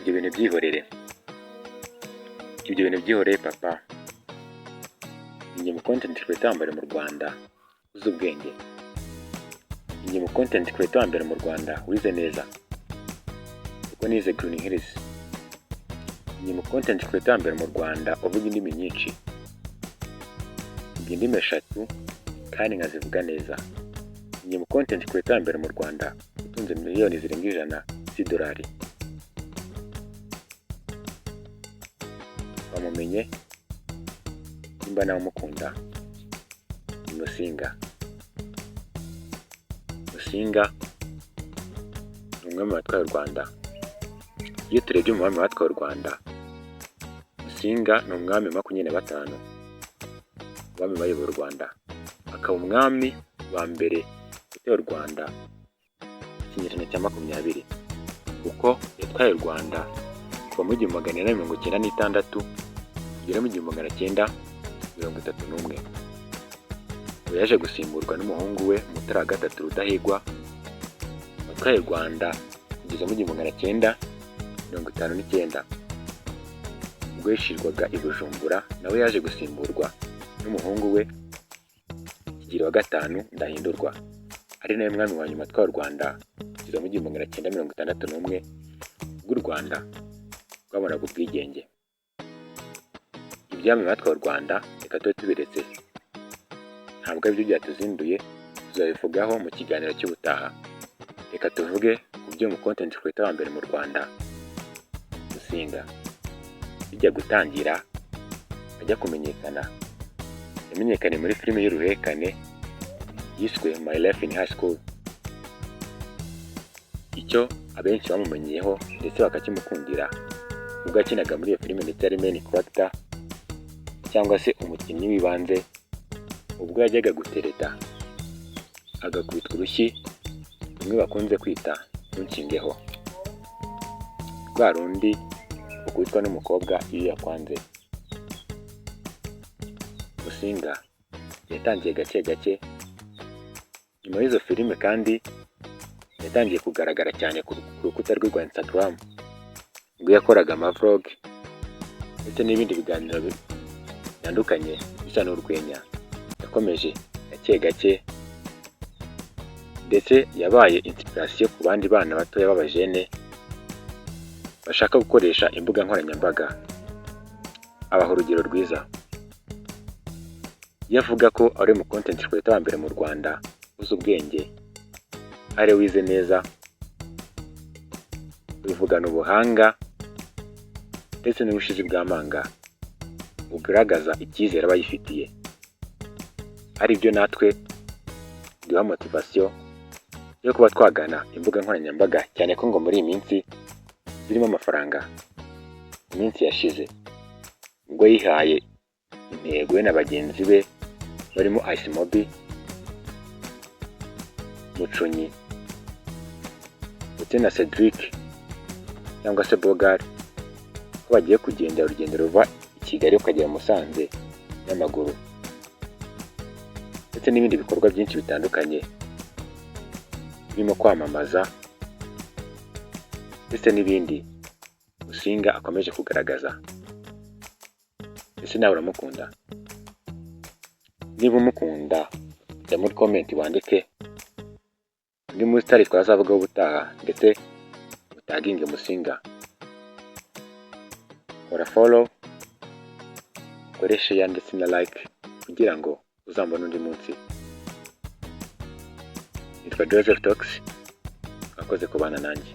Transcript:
Ibyo bintu byihorere, ibyo bintu byihorere papa. Ninjye mu content creator wa mbere mu Rwanda uzi ubwenge. Ninjye mu content creator wa mbere mu Rwanda wize neza, kuko nize Green Hills. Ninjye mu content creator wa mbere mu Rwanda uvuga indimi nyinshi. Mvuga indimi eshatu kandi nkazivuga neza. Ninjye mu content creator wa mbere mu Rwanda utunze miliyoni zirenga 100 z'idolari. Bamumenye nimba nawe umukunda, ni Musinga. Musinga ni umwe mu batwaye u Rwanda. Iyo turebye mu bami batwaye u Rwanda, Musinga ni umwami wa 25 mu bami bayoboye u Rwanda, akaba umwami wa mbere uteye u Rwanda ikinyejana cya 20, kuko yatwaye u Rwanda kuva muri 1996 kugera mu 1931. Ubu yaje gusimburwa n'umuhungu we Mutara wa gatatu Rudahigwa, watwaye u Rwanda kugeza mu 1959, ubwo yicirwaga i Bujumbura. Nawe yaje gusimburwa n'umuhungu we Kigeli wa gatanu Ndahindurwa, ari nawe mwami wa nyuma atwaye u Rwanda kugeza mu 1961, ubwo u Rwanda rwabonaga ubwigenge. Iby'abami batwaye u Rwanda reka tube tubiretse, ntabwo aribyo byatuzinduye, tuzabivugaho mu kiganiro cy'ubutaha. Reka tuvuge ku byo mu content creator wa mbere mu Rwanda, Musinga. Bijya gutangira ajya kumenyekana, yamenyekanye muri filime y'uruhererekane yiswe My Life in High School. Icyo abenshi bamumenyeyeho ndetse bakakimukundira, ubwo yakinaga muri iyo filime ndetse yari main character cyangwa se umukinnyi w'ibanze, ubwo yajyaga gutereta agakubitwa urushyi rumwe bakunze kwita "ntunshingeho", rwa rundi ukubitwa n'umukobwa iyo yakwanze. Musinga yatangiye gake gake. Nyuma y'izo filime kandi yatangiye kugaragara cyane ku rukuta rwe rwa Instagram, ubwo yakoraga amavlog ndetse n'ibindi biganiro bitandukanye bisa n'urwenya. Yakomeje gake gake, ndetse yabaye inspiration ku bandi bana batoya b'abajene bashaka gukoresha imbuga nkoranyambaga, abaha urugero rwiza. Iyo avuga ko ari mu content creator wa mbere mu Rwanda uzi ubwenge, ari wize neza, bivugana ubuhanga ndetse n'ubushizi bw'amanga bugaragaza icyizere aba yifitiye, ari byo natwe duha motivation yo kuba twagana imbuga nkoranyambaga, cyane ko ngo muri iyi minsi zirimo amafaranga. Mu minsi yashize ubwo yihaye intego we na bagenzi be barimo Ice Mobi, Mucunyi ndetse na Cedric cyangwa se Bogar, ko bagiye kugenda urugendo ruva i Kigali rukagera Musanze n'amaguru, ndetse n'ibindi bikorwa byinshi bitandukanye birimo kwamamaza ndetse n'ibindi Musinga akomeje kugaragaza. Ese nawe uramukunda? Niba umukunda, jya muri comment wandike undi musitari twazavugaho ubutaha, ndetse utaginge Musinga. Kora follow, ukore share ndetse na like kugira ngo uzambone undi munsi. Nitwa Joseph Tox, mwakoze kubana nanjye.